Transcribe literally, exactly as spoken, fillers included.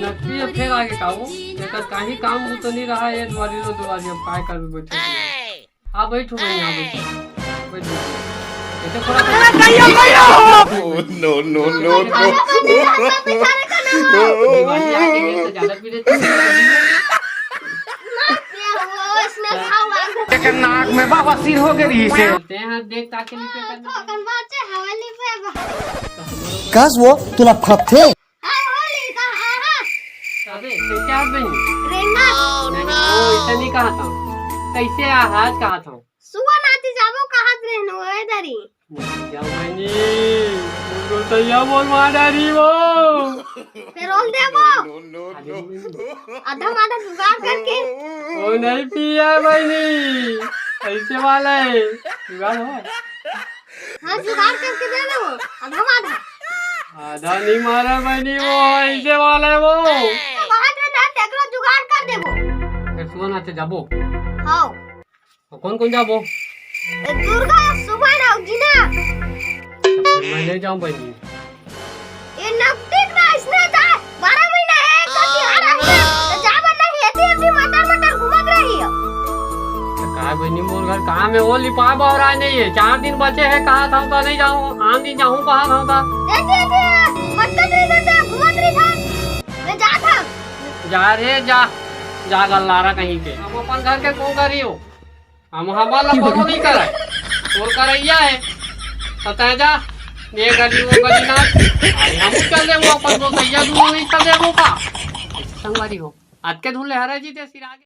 नकली अब फेर आगे का हो? एकर काही काम तो नहीं रहा, ये दुआरी लो दुआरी, अब काय कर बैठे? हाँ, बैठो भाई, यहाँ बैठो। बैठो। ऐसे थोड़ा Oh, no, no, no, no। Diwali आ गई है, तो ज्यादा पीरियड चल रही है। एकर नाक में बाबा सिर हो गई से। ते हाथ देख ताके लिपे कर। कस वो तुला फकथे। अबे, कैसे आहात बहिनी? नहीं, वो ऐसा नहीं कहा था। कैसे आहात कहा था? सुआ नाचे जाबो कहत रहनो ए दरी। नहीं जाओ बहिनी, वो तो सैया मोर मार डारी वो। फिर रोल देबो। आधा माधा जुगाड़ करके। वो नहीं पिया बहिनी, ऐसे वाला है, जुगाड़ हो। हाँ, जुगाड़ करके दे देबो, आधा माधा। आधा नहीं मारा बहिनी, वो ऐसे वाला है वो। तो बाहर से ना, तेकरो जुगाड़ कर देबो। फिर सुआ नाचे जाबो। हाँ। और कौन कौन जाबो? ए, दुर्गा, सुमन और जीना। मैं नहीं जाऊँ बहिनी। ये नकटिक ना, इसने जा, बारह महीना है, एक तो तिहार आता, तो जाबो नहीं, एती एती मटर मटर घूमत रही हो। तो का बहिनी, मोर घर काम है, वो लिपा बौरा नहीं है, चार दिन बचे है, कहा था तो नहीं जाऊँ, आन दिन जाऊँ, कहा था तो। एती एती मटकत रही था, घूमत रही था, मैं जा था। जा रे जा, जा गल्लारा कहीं के, हम अपन घर के को करी हो। हम हमार ला कोनो नहीं करय, तोर करइया है। तो तैं जा, ये गली वो गली ना, अरे हम चल देबो अपन, तो सैया दूनो नहीं चल देबो का? संगवारी हो, आज के धुन ले हरे जी दे सिरागे।